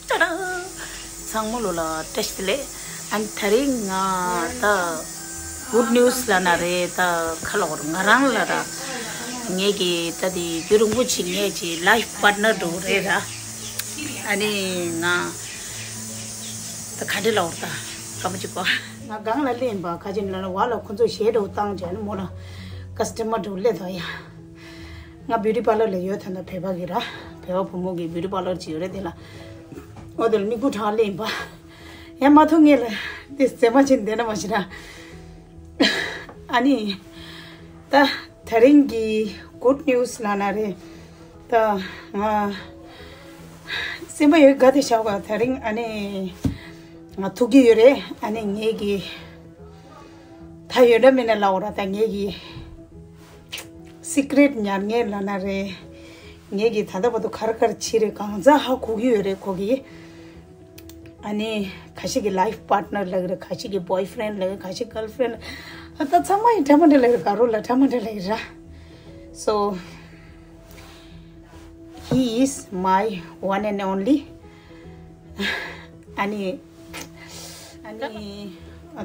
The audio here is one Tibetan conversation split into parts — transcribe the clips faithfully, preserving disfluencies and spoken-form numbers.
ཚང་མ་ལོ་ལ་བཀྲ་ཤིས་བདེ་ལེགས། ཨ་ནི་དེ་རིང་ང་ད་good news ལབ་ན་རེད། ད་ཁ་ལོག་ང་རང་ལ་ར། ངེད་ཀྱི་ད་དེ་རྒྱུན་རིང་པོ་ཅིག་ངེད་ཀྱི་life partner འགྲོ་རེད་ར། ཨ་ནི་ང་ད་ག་འདྲ་ལབ་དགོས་རེད། ད་སྐར་མ་གཅིག་པ། ང་སྒང་ལ་སླེབས་པ་ཁ་ཅིག་ལ་ལ་བ་ལ་ཁོ་ཚོ་གཞས་འགྲོ་བཏང་བྱས་ནས་མོ་ལ་customer འགྲོ་སླེབས་དང་ཡ། ང་beauty parlour ལ་ཡོད་ད་ན་བོད་པ་གི་ར། བོད་པ་བུ་མོ་གི་beauty parlour ཅིག་ཡོད་རེད་དེ་ལ། འོ་དེ་ལ་མིག་བུ་ཁྲག་ལེན་པ། ཡ་མ་ཐུག་ངེས་ལ་དེ་ཟེར་མ་ཕྱིན་བསྡད་ན་མ་ཤི་ར། ཨ་ནི། ད་དེ་རིང་གི་good news ལབ་ན་རེད། ད་ང་སེམས་པ་ཡོད་དགའ་དེ་ཤག་ག་དེ་རིང་ཨ་ནི་ང་ཐུག་གི་ཡོད་རེད། ཨ་ནི་ངེད་ཀྱི་ད་ཡོད་འདྲ་མིན་ན་ལབ་འོ་ར། ད་ངེད་ཀྱི་secret ཉར་ངེས་ལབ་ན་རེད། ངེད་ཀྱི་ད་ལྟ་བར་དུ་གར་གར་བྱེད་རེད། གང་ཚ་ཧ་གོ་གི་ཡོད་རེད་ཁོ་གི། ཨ་ནི་ཁ་ཤས་ཀྱི་life partner ལབ་ཀྱི་རེད། ཁ་ཤས་ཀྱི་boyfriend ལབ་ཀྱི། ཁ་ཤས་girlfriend ལབ་ཀྱི། ཨ་ད་ཚང་མ་ཡི་འདྲ་མ་འདྲ་ལབ་ཀྱི་རེད། ག་རོ་ལ་འདྲ་མ་འདྲ་ལབ་ཀྱི་ར། So he is my one and only. ཨ་ནི་ཨ་ནི་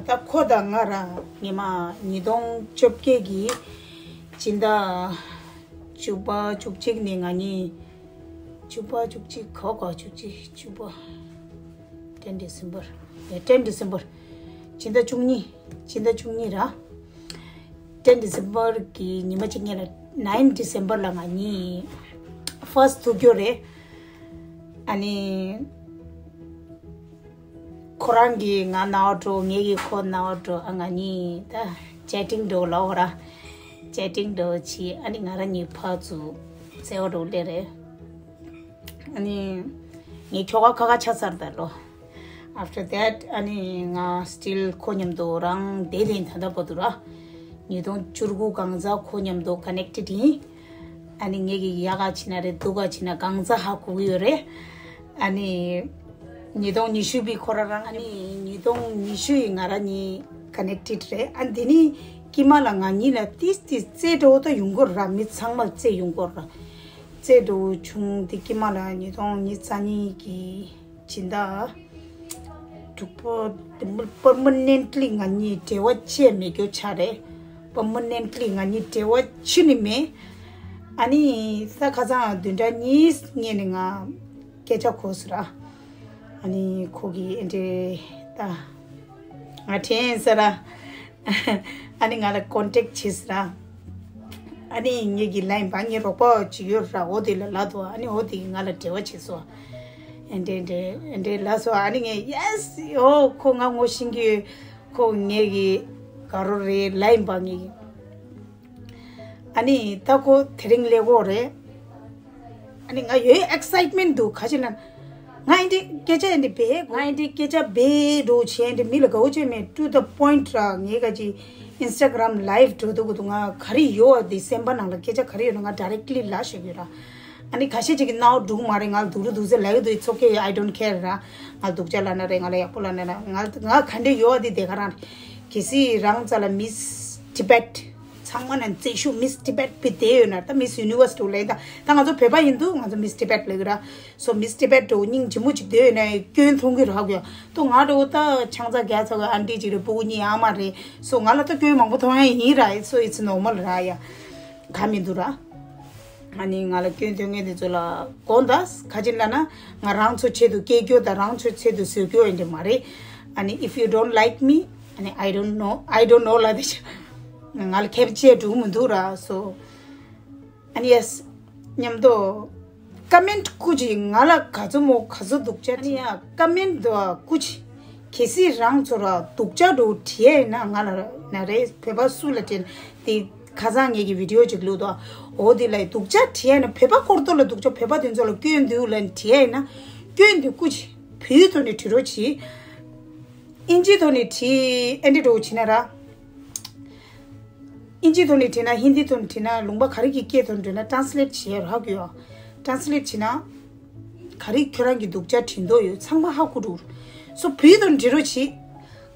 ད་ཁོ་དང་ང་ར་ཉི་མ་ཉིས་སྟོང་བཅོ་བརྒྱད་ཀྱི་སྤྱི་ཟླ་བཅུ་པ་བཅུ་གཅིག་ནས་ང་གཉིས། བཅུ་པ་བཅུ་གཅིག་ག་ག་བཅུ་གཅིག་བཅུ་པ། ten December. ཡ་ten December. སྤྱི་ཟླ་བཅུ་གཉིས། སྤྱི་ཟླ་བཅུ་གཉིས་ར། ten December གི་ཉི་མ་གཅིག་སྔོན་ལ་nine December ལ་ང་གཉིས་first ཐུག་རྒྱུ་རེད། ཨ་ནི་ཁོ་རང་གིས་ང་ནང་འགྲོ། ངེད་ཀྱིས་ཁོ་ནང་འགྲོ། ཨ་ང་གཉིས་ད་chatting འགྲོ་ལབ་འོ་ར། chatting འགྲོ་བྱས། ཨ་ནི་ང་རང་གཉིས་ཕར་ཚུར་བརྩེ་བ་འགྲོ་སླེབས་རེད། ཨ་ནི་ངས་ཁྱོ་ག་ཁ་ཁ་ཆགས་ཚར་ད་ལོ། After that ཨ་ནི་ང་still ཁོ་མཉམ་དུ་རང་བསྡད་དེ་ད་ལྟ་བར་དུ་ར། ཉིས་སྟོང་བཅུ་དགུ་གང་ཚ་ཁོ་མཉམ་དུ་connected ཡིན། ཨ་ནི་ངེད་ཀྱི་ཡག་ག་ཕྱིན་ན་རེད། སྡུག་ག་ཕྱིན་ན་གང་ཚ་ཧ་གོ་གི་ཡོད་རེད། ཨ་ནི་ཉིས་སྟོང་ཉི་ཤུ་པའི་ཁོ་ར་རང་། ཨ་ནི་ཉིས་སྟོང་ཉི་ཤུ་ཡི་ང་རང་གཉིས་connected རེད། ཨ་འདི་ནི་ཀྱི་མ་ལ་ང་གཉིས་ལ་ཏིས་ཏིས་རྩེད་འགྲོ་ད་ཡོང་གི་ར། མི་ཚང་མ་རྩེད་ཡོང་གི་ར། རྩེད་འགྲོ་བྱུང་དེ་ཀྱི་མ་ལ་ཉིས་སྟོང་ཉི་ཤུ་རྩ་གཉིས་ཀྱི་སྤྱི་ཟླ་དྲུག་པ། permanently ང་གཉིས་འབྲེལ་བ་བཅད་མེད་རྒྱུ་ཆགས་རེད། permanently ང་གཉིས་འབྲེལ་བ་ཕྱི་ནས་མེད། ཨ་ནི་ས་ཁ་སང་བདུན་ཕྲག་གཉིས་སྔོན་ནས་ང་སྐད་ཆ་གོ་སོང་ར། ཨ་ནི་ཁོ་གིས་ཨེ་འདྲས་ད་ང་དྲན་ས་ར། ཨ་ནི་ང་ལ་contact བྱས་ཟེར་ར། ཨ་ནི་ངེད་ཀྱི་ལན་པ་ངའི་རོགས་པ་ཅིག་ཡོད་ར། འོ་དེ་ལ་ལབ་དོ། ཨ་ནི་འོ་དེ་གིས་ང་ལ་འབྲེལ་བ་བྱས་སོང་། ཨེ་འདྲས་འདྲས་ཨེ་འདྲས་ལབ་སོང་། ཨ་ནི་ངས་yes ཨོ་ཁོ་ང་ངོ་ཤེས་ཀྱི་ཡོད། ཁོ་ངེད་ཀྱི་ག་རོ་རེད། ལན་པ་ངེད་ཀྱི། ཨ་ནི་ད་ཁོ་དེ་རིང་སླེབས་ཀྱི་ཡོད་རེད། ཨ་ནི་ང་ཡོད་excitement འདུག་ག་ཅི་ལབ་ན། ང་ཨེ་འདྲས་སྐད་ཆ་ཨེ་འདྲས་འབད། ང་ཨེ་འདྲས་སྐད་ཆ་འབད་འགྲོ་བྱས་ཨེ་འདྲས་མི་ལ་དགའ་བོ་བྱས་མེད། to the point ར། ངས་ག་ཅི་Instagram live འགྲོ་དུས་ཀྱི་འདུག་ང་ག་རེ་ཡོད་པ་འདི་སེམས་པ་ནང་ལ་སྐད་ཆ་ག་རེ་ཡོད་ན་ང་directly ལབ་ཤེས་ཀྱི་ཡོད་ར། ཨ་ནི་ཁ་ཤས་ཅིག་གིས་སྣང་བ་འགྲོ་གི་མ་རེད། ང་ལ་སྡུག་རུ་སྡུག་ཟེར་ལབ་ཀྱི་འདུག it's okay, I don't care ར། ང་ལ་སྡུག་ཅག་ལབ་ན་རེད། ང་ལ་ཡག་པོ་ལབ་ན་རེད། ང་ང་ག་འདྲས་ཡོད་པ་འདི་དེ་ག་རང་རེད། གལ་སྲིད་རང་རྩ་ལ་Miss Tibet ཚང་མ་ནས་རྩེད་ཤུགས་Miss Tibet བི་དེ་ཡོད་ན། ད་Miss Universe དུ་ལེན་ད། ད་ང་ཚོ་བོད་པ་ཡིན་དུས་ང་ཚོ་Miss Tibet ལེགས་ར། So Miss Tibet དུ་སྙིང་རྗེ་མོ་ཅིག་དེ་ཡོད་ན་སྐྱོན་མཐོང་གི་རག་ཡོད་དོ། ང་འདྲ་བོ་ད་ཆང་ས་རྒྱག་ཚ་གི་ཨན་ཏི་ཅིག་རེད། སྤུ་གུ་གཉིས་ཨ་མ་རེད། So ང་ལ་ད་སྐྱོན་མང་པོ་མཐོང་ཡ་ཡིན་ར། So it's normal ར་ཡ། ག་མི་འདུག་ར། ཨ་ནི་ང་ལ་སྐྱོན་མཐོང་མཁན་དེ་ཚོ་ལ་དགོངས་དག་ག་ཅི་ལབ་ན། ང་རང་ཚོ་ཆེད་དུ་སྐྱེ་རྒྱུ་དང་རང་ཚོའི་ཆེད་དུ་བཟོས་རྒྱུ་ཡིན་དེ་མ་རེད། ཨ་ནི་if you don't like me ཨ་ནི་I don't know, I don't know ལབ་དེ་ང་ལ་ཁྱད་ཆོས་འགྲོ་གི་མི་འདུག་ར། So ཨ་ནི་yes མཉམ་དུ་comment སྐུ་མཁྱེན། ང་ལ་ག་ཚོད་མོ་ག་ཚོད་སྡུག་ཅག་ཨ་ནི་ཡ་comment དུ་སྐུ་མཁྱེན། གལ་སྲིད་རང་ཚོ་ར་སྡུག་ཅག་འགྲོ་བྲིས་ཡ་ཡིན་ན་ང་ལ་ན་རེ་བོད་པ་སུ་ལ་དྲན་དེ་ཁ་སང་ངེད་ཀྱི་video ཅིག་བླུགས་འདུག་འོ་དེ་ལ་སྡུག་ཅག་བྲིས་ཡ་ན་བོད་པ་སྐོར་ཐོག་ལ་སྡུག་ཅག་བོད་པ་དེ་ཚོ་ལ་སྐྱོན་འདུག་ལ་བྲིས་ཡ་ཡིན་ན་སྐྱོན་དེ་སྐུ་མཁྱེན་བོད་ཐོག་ནས་བྲིས་རོགས་གྱིས། ཨིན་ཇི་ཐོག་ནས་བྲིས་ཨེ་འདྲ་འགྲོ་བྱེད་ན་ར། ཨིན་ཇི་ཐོག་ནས་བྲིས་ན་ཧིན་དི་ཐོག་ནས་བྲིས་ན་ལུང་པ་ག་རེ་གི་སྐད་ཐོག་ནས་བྲིས་ན་translate བྱེད་རག་གི་ཡོད། translate བྱེད་ན་ག་རེ་ཁྱོད་རང་གི་སྡུག་ཅག་བྲིས་འདོད་ཡོད་ཚང་མ་ཧ་གོ་འགྲོ། So བོད་ཐོག་ནས་བྲིས་རོགས་གྱིས།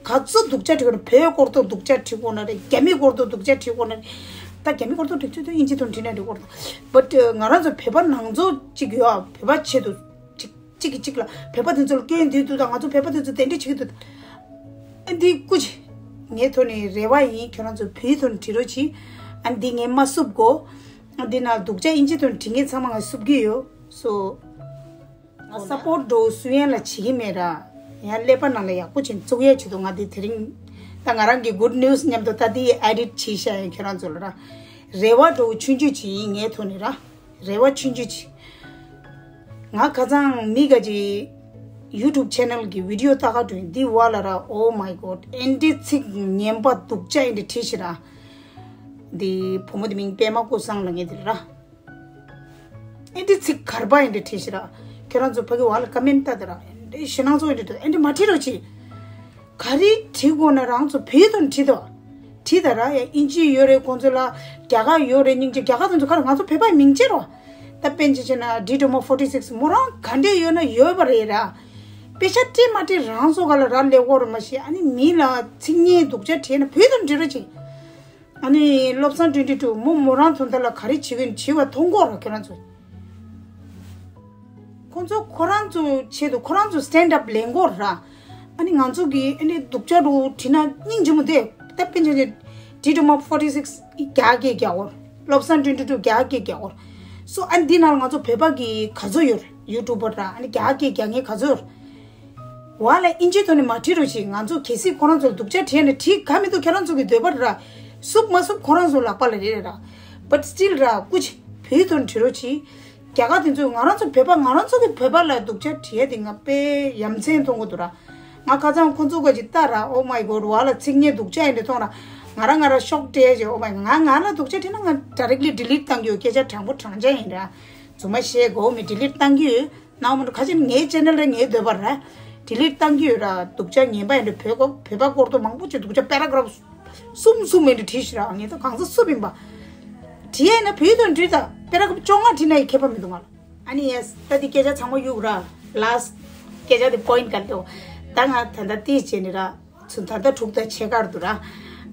ག་ཚོད་སྡུག་ཅག་བྲིས་གོ་ན་བོད་སྐོར་ཐོག་སྡུག་ཅག་བྲིས་གོ་ན་རེད། རྒྱ་མི་སྐོར་ཐོག་སྡུག་ཅག་བྲིས་གོ་ན་རེད། ད་རྒྱ་མི་སྐོར་ཐོག་བྲིས་ཚུལ་དུ་ཨིན་ཇི་ཐོག་ནས་བྲིས་ན་འགྲིག་གོ་རེད། But ང་རང་ཚོ་བོད་པ་ནང་ཚོ་གཅིག་ཡོད་བོད་པ་ཆེད་དུ་གཅིག་གཅིག་གིས་གཅིག་ལ་བོད་པ་དེ་ཚོ་ལ་སྐྱོན་འདི་འདུག་དང་། ང་ཚོ་བོད་པ་དེ་ཚོ་དེ་འདྲ་བྱེད་ཀྱི་འདུག། ཨ་འདི་སྐུ་མཁྱེན། ངའི་ཐོག་ནས་རེ་བ་ཡིན། ཁྱོད་རང་ཚོ་བོད་ཐོག་ནས་བྲིས་རོགས་གྱིས། ཨ་འདི་ངས་མ་བསུབ་གོ། ཨ་འདི་ན་སྡུག་ཅག་ཨིན་ཇི་ཐོག་ནས་བྲིས་མཁན་ཚང་མ་ང་བསུབ་ཀྱི་ཡོད། སོ། ང་སཔོར་འགྲོ་སུ་ཡན་ལ་བྱེད་ཀྱི་མེད་ར། ཡང་ཀླད་པ་ནང་ལ་ཡག་པོ་བྱས་བཙུགས་ཡ་བྱེད་དོ། ང་འདི་དེ་རིང་ད་ང་རང་གི་good news མཉམ་དུ་ད་འདི་ཨེ་ཌིཊ་བྱས་བཞག་ཡིན། ཁྱོད་རང་ཚོ་ལ་ར་རེ་བ་འགྲོ་ཆུང་ཆུང་བྱེད་ཡིན། ངའི་ཐོག་ནས་ར་རེ་བ་ཆུང་ཆུང་བྱེད། ང་ཁ་སང་མི་ག་ཅིག་ཡུ་ཊུབ་ཆེ་ནལ་གྱི་བི་ཌི་ཡོ་ལྟ་ག་འགྲོ་ཡིན། འདི་བ་ལ་ར། Oh my God, ཨེ་འདྲའི་ཚིག་ངན་པ་སྡུག་ཅག་ཨེ་འདྲ་བྲིས་ཤི་ར། འདི་བུ་མོ་དེ་མིང་པད་མ་ཀུན་བཟང་ལབ་མཁན་དེ་ར། ཨེ་འདྲའི་ཚིག་གར་པ་ཨེ་འདྲ་བྲིས་ཤི་ར། ཁྱོད་རང་ཚོ་ཕ་གི་བ་ལ་ཀ་མེན་ཊི་ལྟ་དེ་ར། ཨེ་འདྲའི་ཞེད་སྣང་ཚོ་ཨེ་འདྲ་འདུག། ཨེ་འདྲ་མ་བྲིས་རོགས་གྱིས། ག་རེ་བྲིས་དགོས་ན་རང་ཚོ་བོད་དོན་བྲིས་དོ། བྲིས་ད་ར། ཡ་ཨིན་ཇི་ཡོད་རེད་ཁོང་ཚོ་ལ། རྒྱ་གར་ཡོད་རེད། སྙིང་རྗེ། རྒྱ་གར་དོན་ཚོ་ག་རེ། ང་ཚོ་བོད་པའི་མིང་བྱེད་རོགས། ད་དཔེ་ཆ་བྱས་ན་ཌི་ཌོ་མོ་ཕོར་ཊི་སིགས་མོ་རང་ག་འདྲས་ཡོད་ན་ཡོད་པ་རེད་ར། དཔེ་ཆ་སྤྲད་མ་སྤྲད་རང་ཚོ་ག་ལ་ར་ལས་སྐོར་མ་ཤེས། ཨ་ནི་མི་ལ་ཚིག་ངན་སྡུག་ཅག་བྲིས་ན་བོད་དོན་བྲིས་རོགས་གྱིས། ཨ་ནི་བློ་བཟང་ཊུ་ཝེན་ཊི་ཊུ་མོ་མོ་རང་དོན་དག་ལ་ག་རེ་བྱེད་ཀྱི་ཡོད་ན་བྱེད་པ་མཐོང་གོ་ར། ཁྱོད་རང་ཚོ། ཁོང་ཚོ་ཁོ་རང་ཚོ་ཆེད་དུ་ཁོ་རང་ཚོ་སི་ཊེན་ཌི་ཨབ་ལེན་གོ་ར། ཨ་ནི་ང་ཚོ་གི་ཨ་ནི་སྡུག་ཅག་རུ་བྲིས་ན་སྙིང་རྗེ་མོ་དེ། ད་དཔེ་ཆ་ནི་ཌི་ཌོ་མོ་ཕོར་ཊི་སིགས་རྒྱ་སྐད་རྒྱག་གོ། བློ་བཟང་ཊུ་ཝེན་ཊི་ཊུ་རྒྱ་སྐད་རྒྱག་གོ། སོ་ཨ་ནི་འདི་ནང་ལ་ང་ཚོ་བོད་པ་གི་ག་ཚོད་ཡོད་རེད། ཡུ་ཊུབ་པར་ར། ཨ་ནི་རྒྱ་སྐད་རྒྱག་མཁན་ག་ཚོད་ཡོད་རེད། བ་ལ་ཨིན་ཇི་ཐོག་ནས་མ་བྲིས་རོགས་ཞེས། ང་ཚོ་གལ་སྲིད་ཁོ་རང་ཚོར་སྡུག་ཅག་བྲིས་ནས་བྲིས་ག་མི་འདུག། ཁྱེད་རང་ཚོ་གི་འདོད་པ་རེད་ར། བསུབ་མ་བསུབ་ཁོ་རང་ཚོ་ལག་པ་ལ་རེད་ར། བཊ་སི་ཊིལ་ར་སྐུ་མཁྱེན་བོད་ཐོག་ནས་བྲིས་རོགས་གྱིས། རྒྱ་གར་དེ་ཚོས་ང་རང་ཚོ་བོད་པ་ང་རང་ཚོ་གི་བོད་པ་ལ་སྡུག་ཅག་བྲིས་ཡ་དེ་ང་དཔེ་ཡ་མཚན་མཐོང་གི་འདུག་ར། ང་ཁ་སང་ཁོ་ཚོ་ག་ཅིག་ལྟ་ར། Oh my God, བ་ལ་ཚིག་ངན་སྡུག་ཅག་ཡིན་དེ་མཐོང་ར། ང་རང་ང་རང་ཤོག་སྤྲད་བྱས། Oh my God, ང་ང་ལ་སྡུག་ཅག་བྲིས་ན་ང་ཌའི་རེག་ལི་ཌི་ལིཊ་བཏང་གི་ཡོད། སྐད་ཆ་དྲང་པོ་དྲང་ཅག་ཡིན་ར། རྫུན་མ་བཤད་དགོས་མེད། ཌི་ལིཊ་བཏང་གི་ཡོད། ནའོ་མ་འགྲོ་ཁ་ཆེ་ངའི་ཆེ་ནལ་རེད། ངའི་འདོད་པ་རེད། ཌི་ལིཊ་བཏང་གི་ཡོད་ར། སྡུག་ཅག་ངན་པ་ཡིན་འདྲ། བོད་སྐོར་བོད་པ་སྐོར་དུ་མང་པོ་ཅིག་སྡུག་ཅག་པེ་ར་གྷ་རབ་གསུམ་གསུམ་ཡིན་འདྲ་བྲིས་ཤི་ར། ངས་ད་གང་ས་བསུབ་ཡིན་པ། བྲིས་ཡིན་ན་བོད་དོན་བྲིས་ད། པེ་ར་གྷ་རབ་བཅོ་ལྔ་བྲིས་ན་ཡི་ཁྱད་པར་མི་འདུག་ང་ལ། ཨ་ནི་ཡེས་ད་འདི་སྐད་ཆ་ཚང་མ་གཡུག་ར། ལཱསི་སྐད་ཆ་དེ་པོ་ཡིན་ཊི་ག་རེ་འདུག། ད་ང་ད་ལྟ་ཏིས་བྱས་ནི་ར། ཚུན་ད་ལྟ་དྲུག་དང་ཕྱེད་ཀར་འདུག་ར།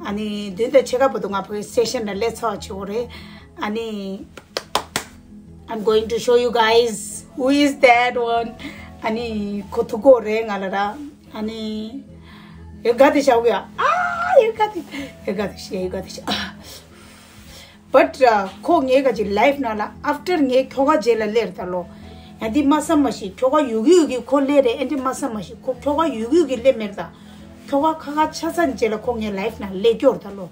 ཨ་ནི་བདུན་དང་ཕྱེད་ཀ་བར་དུ་ང་ཕ་གི་སི་ཊེ་ཤན་ལ་སླེབས་ཚར་བ་བྱེད་འོ་རེད། ཨ་ནི། I'm going to show you guys who is that one. ཨ་ནི་ཁོ་ཐུག་གོ་རེད་ང་ལ་ར། ཨ་ནི། ཡོ་ག་དེ་ཤའུ་གི་ཨ། ཡོ་ག་དེ། ཡོ་ག་དེ་ཤི། ཡོ་ག་དེ་ཤི། But ཁོ་ངའི་ག་ཅིག་ལའིཕ་ནང་ལ་ཨབ་ཊར་ངའི་ཁྱོ་ག་རྗེས་ལ་སླེབས་རེད་ད་ལོ། ཡང་འདི་མ་བསམ་མ་ཤེས། ཁྱོ་ག་ཡོད་ཀྱི་ཡོད་ཀྱི་ཁོ་སླེབས་རེད། ཨེ་འདི་མ་བསམ་མ་ཤེས། ཁོ་ཁྱོ་ག་ཡོད་ཀྱི་ཡོད་ཀྱི་སླེབས་མེད་རེད་ད། ཁྱོ་ག་ཁ་ཁ་ཆ་ཚ་ནས་རྗེས་ལ་ཁོ་ངའི་ལའིཕ་ནང་སླེབས་ཀྱི་ཡོད་རེད་ད་ལོ།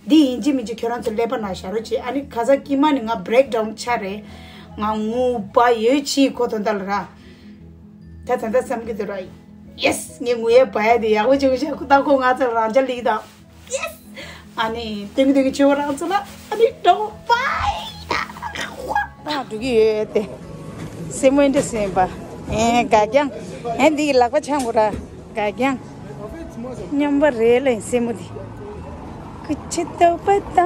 འདི་ཡིན་གཅིག་མིན་གཅིག་ཁྱོད་རང་ཚོ་ཀླད་པ་ནང་བཞག་རོགས་གྱིས། ཨ་ནི་ཁ་སང་དཀྱིལ་མ་ནས་ང་བྷི་རེག་ཌའུན་ཆགས་རེད། ང་ངུ་བ་ཡོད་ཕྱིན་ཁོ་དོན་དག་ལ་ར། ད་ད་ལྟ་བསམ་གྱི་འདུག་ར། ཡེས། ངས་ངུ་ཡས་བ་ཡས་དེ་ཡག་པོ་བྱུང་ཤག། ཁོ་ད་ཁོ་ང་ཚོ་རང་ཅག་ལིག་དང་། ཡེས། ཨ་ནི་སྟོན་གྱི་སྟོན་གྱི་ཆེ་བོ་རང་ཚོ་ལ། ཨ་ནི་འགྲོ་བའི། ད་འགྲོ་གི་ཡོད་དེ། སེན་མོ་འདི་སེན་པ། ཨེ་དགའ་རྐྱང་། ཨེ་འདི་གི་ལག་པ་འཆང་དགོས་ར། དགའ་རྐྱང་། སྨྱོན་པ་རེད་ལ་ཡིན་སེན་མོ་འདི། ཀུ་ཆི་ཏོ་པ་ཏ།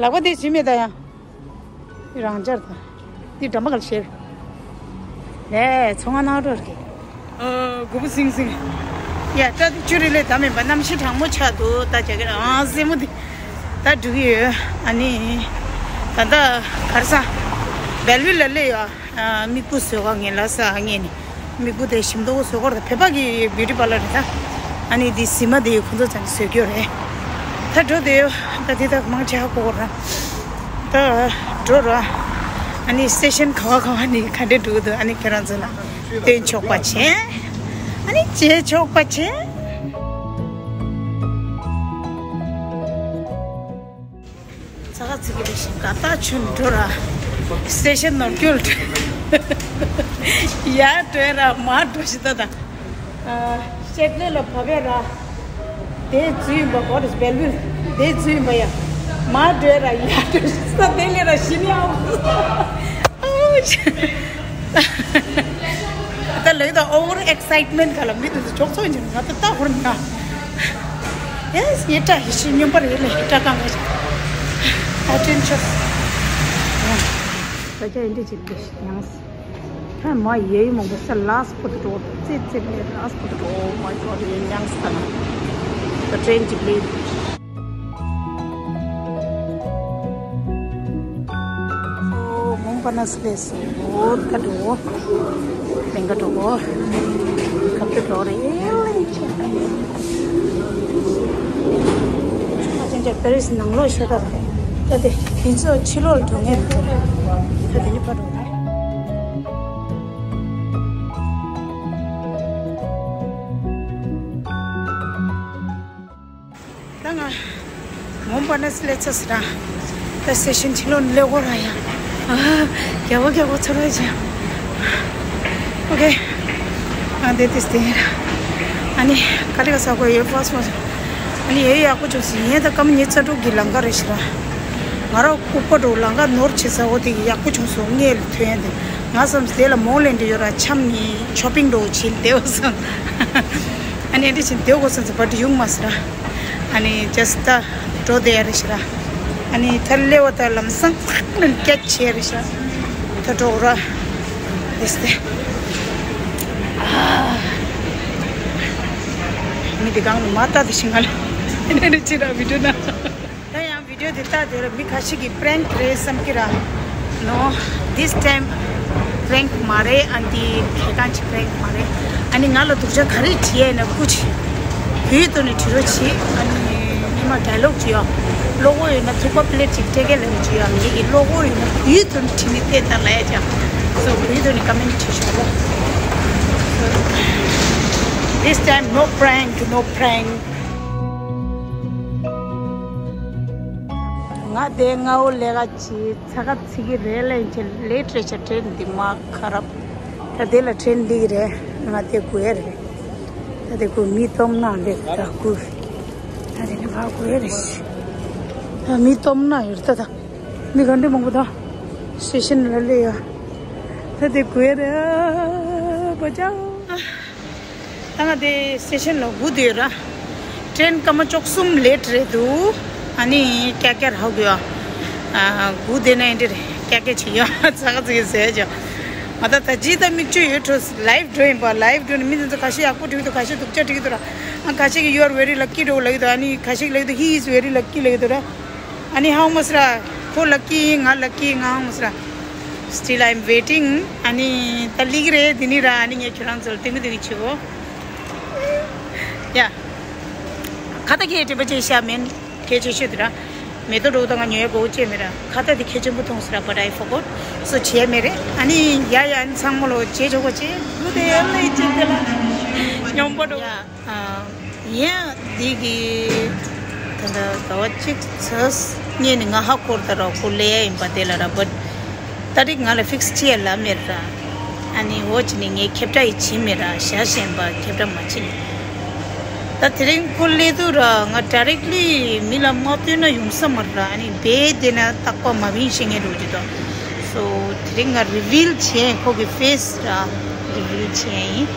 ལག་པ་འདི་ཞུ་མེད་ད་ཡང་། རང་འཇར་དང་། འདི་འགྲམ་པ་ག་ལ་ཤེར། ལས་ཚོང་ང་ནང་འགྲོ་ར་གི། ཨ། དགུ་པོ་སིང་སིང་། ཡ་ད་འདི་ཅུ་རི་ལས་ད་མེད་པ་གནམ་གཤིས་གྲང་མོ་ཆགས་འདུག་ད་བྱ་གི་ར། ཨང་སེན་མོ་འདི། ད་འགྲོ་གི་ཡོད། ཨ་ནི། ད་ལྟ་གར་ས། བེལ་ཝི་ལ་སླེབས་ཡོད། ཨ། མིག་སྤུ་བཟོ་ག་ངས་ལ་ས་ངས་ནི། མིག་སྤུ་དེ་ཞིམ་མདོག་བཟོ་ག་ར། ད་བོད་པ་གི་བིའུ་ཊི་པར་ལར་རེད་ད། ཨ་ནི་འདི་གཟིགས་མ་དེ་ཁོང་ཚོ་ཚང་གིས་བཟོས་ཀྱི་ཡོད་རེད། ད་འགྲོ་དེ་ཡོད། ད་དེ་ད་མང་ཆེ་ཧ་གོ་གོ་ར། ད་འགྲོ་ར། ཨ་ནི་སི་ཊེ་ཤན་ག་བ་ག་བ་ནས་ག་འདྲས་འགྲོ་གི་འདུག། ཨ་ནི་ཁྱེད་རང་ཚོ་ལ་སྟོན་ཆོག་པ་བྱས། ཨ་ནི་མཇལ་ཆོག་པ་བྱས། ཚ་ཁ་ཚིག་གི་རེ་ཞིག་ག་ད་ཆུན་འགྲོ་ར། སི་ཊེ་ཤན་ནོར་སྐྱོལ་འགྲོ། ཡར་འགྲོ་ར་མར་འགྲོ་ཞིག་ད་ད། ཤེད་ལེ་ལ་བབས་པས་ར། དེ་རྫུས་ཡིན་པ་གོ་རེ་བེལ་ཝིལ། དེ་རྫུས་ཡིན་པ་ཡ། མར་འགྲོ་ར་ཡར་འགྲོ་ཞིག་ད་དེ་ལས་ར་ཞི་ནི་ཨའོ། ད་ལོས་ད་ཨོ་ཝར་ཨེག་སའིཊ་མེན་ཊི་ག་ལ་མི་དེ་ཚོ་ཅོག་ཙེ་ཡིན་ང་ད་ལྟ་ཧོར་ན། ཡེས་ཡེ་ཏྲ་ཧི་ཤི་སྨྱོན་པ་རེད་ལེ་ཡེ་ཏྲ་གང་ག་ཞིག། ཨ་ཏྲེན་ཆོ། ད་ཆ་ཡིན་འདི་ཅིག་འདི་ཡང་། ཧ་མ་ཡེ་ཡི་མོང་པོ་ས་ལཱསི་པོ་ཏི་ཏོ་ཙེ་ཙེ་མེ་ལཱསི་པོ་ཏི་ཏོ། Oh my God, ཡེ་ཡང་ས་ན། ད་ཏྲེན་ཅིག་ལེ། ཨོ་མོང་པ་ ནས་སླེབས་སོང་། འོ་ད་འགྲོ། ལེན་ག་འགྲོ། ག་པར་འགྲོ་རེད། ལེན་ཆེ། ཨ་ཅན་ཅན་པེ་རིས་ནང་ལོགས་ཤོད་ད། ད་དེ་དེ་ཚོ་ཕྱི་ལོགས་ལ་འགྲོ་ངེས་མི་འདུག་ད་དེ་ནི་ཕར་འགྲོ། ད་ང་མོན་པ་ནས་སླེབས་ཚར་ཟེར་ར། ད་སི་ཊེ་ཤན་ཕྱི་ལོགས་ནས་སླེབས་ཀྱི་ཡོད་ར་ཡ། ཨ། རྒྱལ་པོ་རྒྱལ་པོ་ཚོར་བ་ཅན། ཨོ་ཁེ། ཨ་འདི་ཏིས་ཏེ། ཨ་ནི་ག་ལེ་ག་ས་གོ་ཡོད་ཕ་སོང་། ཨ་ནི་ཡོད་ཡག་པོ་བྱུང་སོང་། ཡིན་ད་སྐར་མ་ཉི་ཤུ་རྩ་དྲུག་གི་ལམ་ཁ་རེད་ཤག་ར། ང་རང་ལྐུགས་པ་འགྲོ་ལམ་ཁ་ནོར་བྱེད་ས་འོ་དེ་གི་ཡག་པོ་བྱུང་སོང་། ངས་ལ་ཐོན་ཡ་དེ། ང་བསམ་དེ་ལ་མོ་ལེན་འདྲ་ཡོད་ར། འཆམ་ནི་ཤོ་པིང་འགྲོ་བྱེད་བསྡད་པ་སོང་། ཨ་ནི་འདི་བཞིན་བསྡད་དགོས་སོང་ཟེར་བ་དེ་ཡོང་མ་སོང་ར། ཨ་ནི་ཇ་སི་ཊི་ད་འགྲོ་བསྡད་ཡ་རེད་ཤག་ར། ཨ་ནི་ད་སླེབས་པ་ད་ལམ་སང་ཁག་ནས་སྐད་ཆ་རེད་ཤག་ད་འགྲོ་ར། དེ་སྟེ། ཨ། མི་དེ་གང་ལ་མ་ལྟ་དེ་ཤི་ང་ལ། ཨ་ནི་ཅི་ར་བི་ཌི་ཡོ་ན། ད་ཡང་བི་ཌི་ཡོ་དེ་ལྟ་དེ་ར་མི་ཁ་ཤས་ཀྱིས་པྲེང་ཀི་རེད་བསམ་གི་ར། No, this time prank མ་རེད། ཨ་འདི་གལ་གང་ཅིག་པྲེང་ཀི་མ་རེད། ཨ་ནི་ང་ལ་སྡུག་ཅག་ག་རེ་བྲིས་ཡས་ན་སྐུ་མཁྱེན། བོད་ཐོག་ནས་བྲིས་རོགས་གྱིས། ཨ་ནི་ཉི་མ་ཌའི་ལོག་བྲིས་ཡོད། བློ་ཁོག་ཡོད་ན་ཐུག་པ་པི་ལེཊ་ཅིག་སྤྲད་གས་ལབ་བྲིས་ཡོད། ངེད་ཀྱི་བློ་ཁོག་ཡོད་ན་བོད་ཐོག་ནས་བྲིས་ནས་བལྟས་དང་ལབ་ཡ་ཅག་སོ་བོད་ཐོག་ནས་ཀ་མེན་ཊི་བྲིས་ཤོག་ལ། This time no prank, no prank. ང་དེ་སྔ་བོ་ལས་ཀ་བྱེད། ཚ་ཁ་ཚིག་གི་རེད་ལེན་ཆེ་ལེ་ཊི་རེད་ཤག་ཊེན་འདི་མ་ཁ་རབ། ད་དེ་ལ་ཊེན་འདི་གི་རེད། ང་དེ་དགོས་ཡ་རེད། ད་དེ་དགོས། མི་སྟོབས་ན་འདི་ད་དགོས། ད་དེ་ནི་ཕ་དགོས་ཡ་རེད། ད་མི་སྟོབས་ན་ཡོད་ད། ད་མི་ག་འདྲ་མང་པོ་ད་སི་ཊེ་ཤན་ལ་སླེབས་ཡ། ད་དེ་དགོས་ཡ་རེད། ཨ་བ་ཅའོ། ད་ང་དེ་སི་ཊེ་ཤན་ལ་སྒུག་བསྡད་ཡོད་ར། ཊེན་སྐར་མ་བཅུ་གསུམ་ལེ་ཊི་རེད་འདུག་ཨ་ནི་ཀྱག་ཀྱག་རག་དགོས་ཨ། སྒུག་བསྡད་ན་ཡིན་འདྲ་རེད། ཀྱག་ཀྱག་བྱེད་ཡོད། ཚ་ག་ཚིག་གི་ཟས་ཅོ། ང་ད་ད་ཅི་ད་མིག་ཆུ་ཡོད་འགྲོ། ལའིབ་འགྲོ་ཡིན་པ། ལའིབ་འགྲོ་ནས་མི་དེ་ཚོ་ཁ་ཤས་ཡག་པོ་བྲིས་འདུག་ཁ་ཤས་སྡུག་ཅག་བྲིས་འདུག་ར། ཨ་ཁ་ཤས་ཀྱིས་You are very lucky འགྲོ་ལབ་ཀྱི་འདུག་ཨ་ནི་ཁ་ཤས་ཀྱིས་ལབ་ཀྱི་འདུག He is very lucky ལབ་ཀྱི་འདུག་ར། ཨ་ནི་ཧའུ་མ་སི་ར། ཁོ་ལ་ཀི་ཡིན། ང་ལ་ཀི་ཡིན། ང་ཧའུ་མ་སི་ར། Still I am waiting. ཨ་ནི་ད་ལིག་རེད་དེ་ནི་ར། ཨ་ནི་ངས་ཁྱོད་རང་ཚོར་ཏིང་ཏིང་བྱེད་གོ། ཡ། ཁ་ཏ་ཁྱེད་དྲི་བ་ཅེས་བཤད་མིན། ཁྱེད་ཅེས་ཤོད་དེ་ར། མེ་ཏོག་འགྲོ་དང་ང་ཉོ་ཡ་གོ་ཅེས་མེད་ར། ཁ་ཏ་དེ་ཁྱེད་ཆེན་པོ་མཐོང་སི་ར། But I forgot. So བྱས་མེད་རེད། ཨ་ནི་ཡ་ཡ། ཨ་ནི་ཚང་མ་ལོ་བྱེད་ཆོག་གོ་ཅེས་བུ་དེ་ཡ་ལེ་ཅེས་དེ་ལ་སྙོམས་པོ་འགྲོ། ཡ། ཡ། འདི་གི་ད་ལྟ་ཟླ་བ་གཅིག་ཚར་ཉེ་ནས་ང་ཧ་གོ་ད་ར། ཁོ་ལས་ཡ་ཡིན་པ་དེ་ལ་ར། But ད་རེས་ང་ལ་ཕིག་སི་བྱེད་ཡ་ལ་མེད་ར། ཨ་ནི་འོ་ཅི་ནས་ངས་ཁྱབ་བསྒྲགས་ཡི་བྱེད་མེད་ར། ཞག་གཞན་པ་ཁྱབ་བསྒྲགས་མ་བྱེད་ནས། ད་དེ་རིང་ཁོ་སླེབས་དུས་ར་ང་ཌའི་རེག་ལི་མི་ལ་མ་སྟོན་ན་ཡོང་ས་མ་ར། ཨ་ནི་བེད་དེ་ན་རྟག་པ་མ་བིན་ཤེས་ངེས་འགྲོ་རྒྱུ་དང་། So དེ་རིང་ང་རི་བིལ་བྱས། ཁོ་གི་ཕེ་སི་ར་རི་བིལ་བྱས་ཡིན།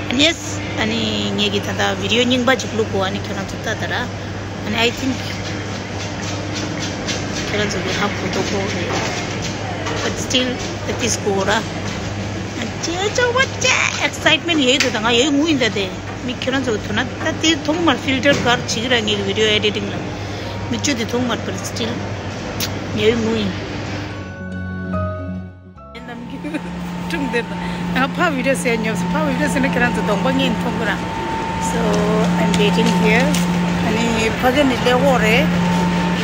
ཨ་ནི་ཡེས། ཨ་ནི་ངེད་ཀྱི་ད་ལྟ་བི་ཌི་ཡོ་རྙིང་པ་ཅིག་བླུག་གོ། ཨ་ནི་ཁྱོད་རང་ཚོ་ལྟ་ད་ར། ཨ་ནི་I think ཁྱོད་རང་ཚོ་གི་ཧ་གོ་དོ་གོ་རེད། But still that is གོ་ར། ཅེ་ཅོ་བ་ཅེ་ཨེག་སའིཊ་མེན་ཊི་ཡོད་དོ། ད་ང་ཡོད་ངུ་ཡིན་ད་དེ། མི་ཁྱོད་རང་ཚོ་ཐུག་ན་ད་དེ་ཐོག་མར་ཕིལ་ཊར་གར་བྱེད་ཀྱི་ར། ངེད་ཀྱི་བི་ཌི་ཡོ་ཨེ་ཌི་ཊིང་ལ་མིག་ཆུ་དེ་ཐོག་མར། But still ཡོད་ངུ་ཡིན། ངའི་ནམ་རྒྱུན་ཁྲུང་དེར་ང་ཕ་བི་ཌི་ཡོ་ཟེར་ཉོབ། ཕ་བི་ཌི་ཡོ་ཟེར་ན་ཁྱེད་རང་ཚོ་གདོང་པ་ངན་མཐོང་གི་ར། So I'm waiting here. ཨ་ནི་ཕ་གི་ནི་སླེབས་འོ་རེད།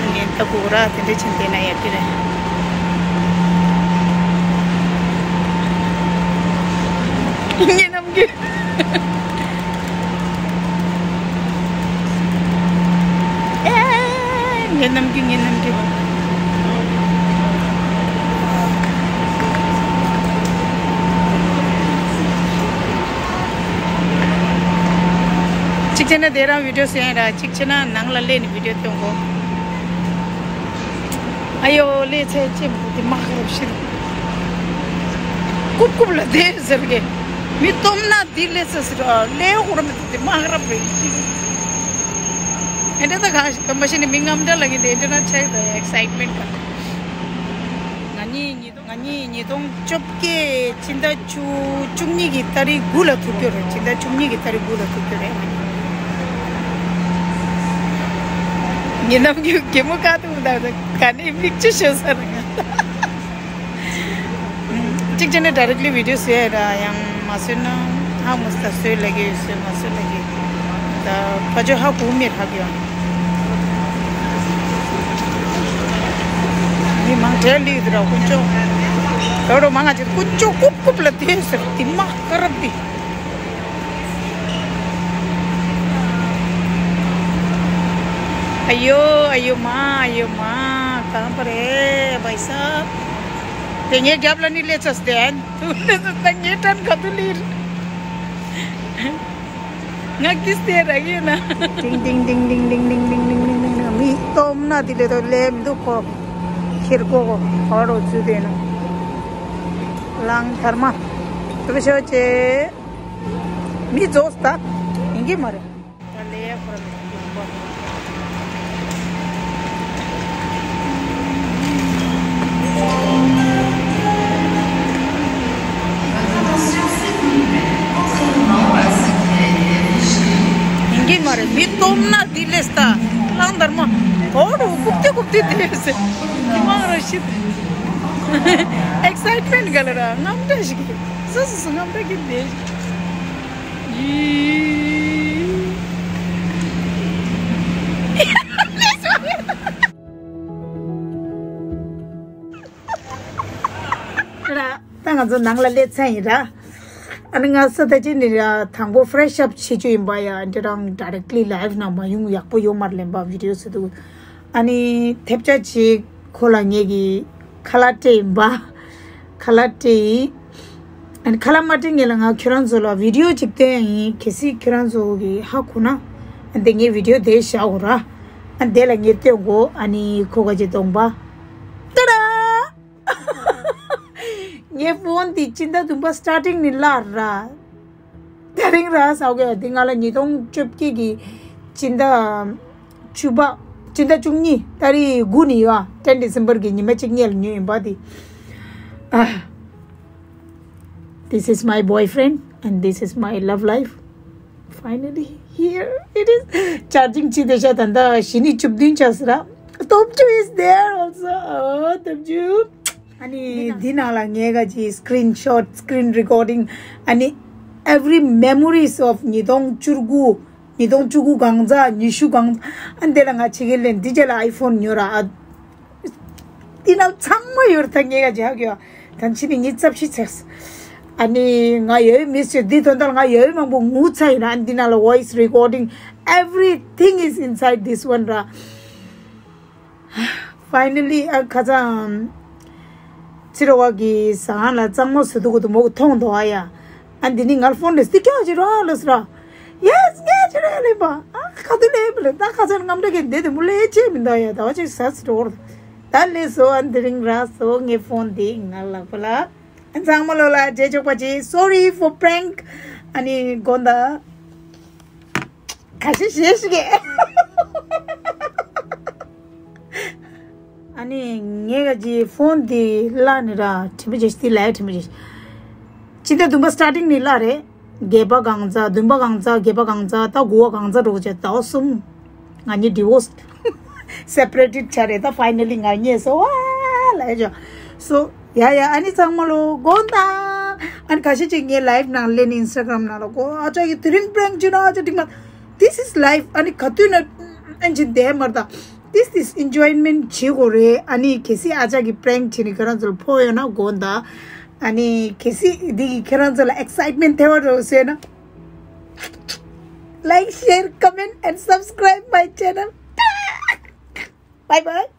ཨ་ནི་ད་གུ་ར་དེ་འདྲ་ཕྱིན་དེ་ན་ཡར་གི་རེད། ངའི་ནམ་རྒྱུན། ཨེ། ངའི་ནམ་རྒྱུན། ངའི་ནམ་རྒྱུན། གཅིག་བྱས་ན་དེ་རང་བི་ཌི་ཡོ་ཟེར་ཡིན་ར། གཅིག་བྱས་ན་ནང་ལ་སླེབས་ནས་བི་ཌི་ཡོ་སྟོན་གོ། ཨ་ཡོ་ལེ་ཚེ་ཅེ་མོ་དེ་མ་ཧ་རབ་ཤི་རུ། ཀུབ་ཀུབ་ལ་དེ་ཟེར་གེ། མི་སྟོབས་ན་དེ་ལེ་ཚེ་ཟེར་ར་ལེ་ཧོ་ར་མི་དེ་མ་ཧ་རབ་རེད་ཤི་རུ། ཨེ་འདྲ་ད་ག་ཞིག་གམ་པ་ཤི་ནི་མི་རྔམ་འདྲ་ལ་གི་དེ་འདྲ་ན་ཆགས་ད་ཨེག་སའིཊ་མེན་ཊི་ག། ང་གཉིས་ཉིས་སྟོང་ང་གཉིས་ཉིས་སྟོང་བཅོ་བརྒྱད་ཕྱི་ཟླ་བཅུ་བཅུ་གཉིས་ཀྱི་ཏ་རིག་དགུ་ལ་ཐུག་རྒྱུ་རེད། ཕྱི་ཟླ་བཅུ་གཉིས་ཀྱི་ཏ་རིག་དགུ་ལ་ཐུག་རྒྱུ་རེད། ངའི་ནམ་རྒྱུན་གད་མོ་བཀག་ཐུབ་མི་འདུག་ག་ནས་མིག་ཆུ་ཤོར་ས་རེད། གཅིག་བྱས་ནས་ཌའི་རེག་ལི་བི་ཌི་ཡོ་བཟོས་ར་ཡང་མ་བཟོས་ན་ཧ་མ་སྟ་བཟོས་ལ་གི་བཟོས་མ་བཟོས་ལ་གི་ད་ཕ་ཆོས་ཧ་གོ་མེད་ཧ་གི་ཡང་མི་མང་གྲལ་ལི་དུ་ར་དཀོན་མཆོག་ད་རོ་མང་ང་ཅིག་དཀོན་མཆོག་རྐུབ་རྐུབ་ལ་དེ་ཟེར་དེ་མ་ཀ་རབ་དེ། ཨ་ཡོ་ཨ་ཡོ་མ་ཨ་ཡོ་མ་གང་པ་རེད་བྷའི་སཱབ། དེ་ངའི་རྒྱབ་ལ་ནི་སླེབས་ཚར་སྟེ་ཨན་དུ་སླེབས་ཚར་ད་ངའི་ཊརན་ག་དུ་ལིར་ང་ཀིས་དེ་ར་གི་ན། ཏིང་ཏིང་ཏིང་ཏིང་ཏིང་ཏིང་ཏིང་ཏིང་ཏིང་ཏིང་ཏིང་། མི་སྟོབས་ན་དེ་ལས་དོ་ལས་མི་འདུག་གོ། ཁྱེར་གོ་གོ་གོ་རོ་ཚུ་དེ་ན། ལང་ཐར་མ། དུ་ཤོ་ཅེ། མི་རྫོགས་ད། ཡིན་གྱི་མ་རེད། ད་ལས་ཡ་ཁོ་ར་མི་ཡོང་གོ། ཡིན་གྱི་མ་རེད། མི་སྟོབས་ན་དེ་ལས་ད། ལང་དར་མ། གོ་རུ་ཀུབ་ཏེ་ཀུབ་ཏེ་དེ་ལས་ཟེར། དེ་མང་ར་ཤི། ཨེག་སའིཊ་མེན་ག་ལ་ར་རྔམ་སྒྲ་ཞིག་སོ་སོ་སོ་རྔམ་སྒྲ་གི་དེ། ད་ང་ཚོ་ནང་ལ་སླེབས་ཚར་ཡིན་ར། ཨ་ནི་ང་ས་ད་ཅི་ནི་ར་དང་པོ་ཕི་རེ་ཤི་ཨབ་བྱེད་རྒྱུ་ཡིན་པ་ཡ། འདི་རང་ཌའི་རེག་ལི་ལའིབ་ནང་མ་ཡོང་ཡག་པོ་ཡོད་མ་རེད་ལེན་པ་བི་ཌི་ཡོ་ཟེར་འདུག་ཨ་ནི་ཐེབས་ཆག་ཅིག་ཁོ་ལ་ངེད་ཀྱི་ཁ་ལག་སྤྲད་ཡིན་པ། ཁ་ལག་སྤྲད་ཡིན། ཨ་ནི་ཁ་ལག་མ་སྤྲད་ངེད་ལ་ང་ཁྱོད་རང་ཚོ་ལ་བི་ཌི་ཡོ་ཅིག་སྟོན་ཡིན། གལ་སྲིད་ཁྱོད་རང་ཚོ་གི་ཧ་གོ་ན། ཨ་འདི་ངའི་བི་ཌི་ཡོ་དེ་བཞག་གོ་ར། ཨ་འདི་ལ་ངས་སྟོན་གོ་ཨ་ནི་ཁོ་ག་ཅེ་གཏོང་པ། ཏ་ཏ། ངའི་ཕོན་འདི་སྤྱི་ཟླ་བདུན་པ་སི་ཊར་ཊིང་ནས་བརླགས་ར། དེ་རིང་ར་ཟ་གི་འདི་ང་ལ་ཉིས་སྟོང་བཅོ་བརྒྱད་ཀྱི་སྤྱི་ཟླ་བཅུ་པ། སྤྱི་ཟླ་བཅུ་གཉིས་ཏ་རིག་དགུ་ནས་ཡོད་ཨ། ཊེན་ཌི་སེམ་བར་གྱི་ཉི་མ་གཅིག་ཉལ་ཉོས་ཡིན་པ་འདི། ཨ། This is my boyfriend and this is my love life. Finally, here it is. ཅར་ཇིང་བྱས་བསྡད་ཤག་ད་ལྟ་ཞི་ནི་བཅུ་བདུན་ཆགས་ཟེར་ར། སྟོབས་བཅུ་is there also. ཨོ་སྟོབས་བཅུ། ཨ་ནི་འདི་ནང་ལ་ངས་ག་ཅི་སི་ཀི་རིན་ཤོཊ་སི་ཀི་རིན་རི་ཀོར་ཌིང་ཨ་ནི་every memories of ཉིས་སྟོང་བཅུ་དགུ། ཉིས་སྟོང་བཅུ་དགུ་གང་ཚ་ཉི་ཤུ་གང་ཚ། ཨ་འདི་ལ་ང་ཕྱི་རྒྱལ་ལ་འདི་རྗེས་ལ་ཨའི་ཕོན་ཉོ་ར་ཨ། འདི་ནང་ཚང་མ་ཡོད་རེད། ད་ངས་ག་ཅི་ཧ་གོ་ཡ། ད་ཕྱི་ནས་ངས་ཚབ་ཤི་ཚེགས། ཨ་ནི་ང་ཡོད་མི་ཚོས་འདི་དོན་དག་ང་ཡོད་མང་པོ་ངུ་ཚ་ཡིན་ན་ཨ་འདི་ནང་ལ་voice recording, everything is inside this one ར། Finally ཨ་ཁ་ཚང་ཕྱི་རོ་བ་གི་ཟ་ཁང་ལ་གཙང་མ་བཟོ་དུ་གུ་དུ་མོ་གུ་མཐོང་དོ་ཨ་ཡ། ཨ་འདི་ནི་ངར་ཕོན་ལས་སྟི་ཀྱོ་ཅི་རོ་ལོ་སི་ར། Yes ངས་ཅི་རེ་ལེན་པ། ཨ་ཁ་དུ་ལེན་པ་ལེ་ད་ཁ་ཚང་རྔམ་འདྲ་གི་འདི་དུ་མོ་ལེ་ཅེ་མི་འདའ་ཡ་ད་བ་ཅིག་ཟ་སི་རོ། ད་ལེ་སོ་ཨ་འདི་རིང་ར་སོ་ངའི་ཕོན་འདི་ང་ལག་པ་ལ། ཨ་ཚང་མ་ལོ་ལ་རྗེས་ཆོག་པ་ཅི། Sorry for prank. ཨ་ནི་དགོན་ད། ཁ་ཤས་ཤེས་ཤིག་གེ། ཨ་ནི་ངས་ག་ཅི་ཕོན་འདི་བརླགས་ནི་ར་དྲིན་པ་ཆེ་ཤི་ལ་དྲིན་པ་ཆེ་ཤི། སྤྱི་ཟླ་བདུན་པ་སི་ཊར་ཊིང་ནས་བརླགས་རེད། བརྒྱད་པ་གང་ཚ་བདུན་པ་གང་ཚ་བརྒྱད་པ་གང་ཚ་ད་དགུ་པ་གང་ཚ་འགྲོ་གི་ཆེ་ཟླ་བ་གསུམ། ང་གཉིས་ཌི་ཝོར་སི་སེ་པ་རེ་ཊི་ཆ་རེད། ད་ཕའི་ནལ་ལི་ང་གཉིས་སོ་ཝ་ལ་ཡ་ཇོ་སོ། ཡ་ཡ་ཨ་ནི་ཚང་མ་ལོ་དགོངས་དག་ཨ་ནི་ཁ་ཤས་ཅིག་ངའི་ལའིབ་ནང་སླེབས་ནས་ཨིན་སི་ཊ་གྷ་རམ་ནང་ལ་གོ་ཨ་ཅག་གི་དེ་རིང་པྲེང་བྱེད་ན་ཨ་ཅག་འགྲིག་མ། This is life. ཨ་ནི་ག་དུས་ན་ཨན་ཅི་དེ་མར་ད། This is enjoyment བྱེད་དགོས་རེད། ཨ་ནི་གལ་སྲིད་ཨ་ཅག་གི་པྲེང་བྱེད་ནི་ཁྱོད་རང་ཚོར་ཕོག་ཡོད་ན་དགོངས་དག་ཨ་ནི་གལ་སྲིད་འདི་གི་ཁྱོད་རང་ཚོ་ལ་ཨེག་སའིཊ་མེན་ཊི་ཐེབས་པ་རེད་ཟེར་ན། Like, share, comment and subscribe my channel. Bye bye.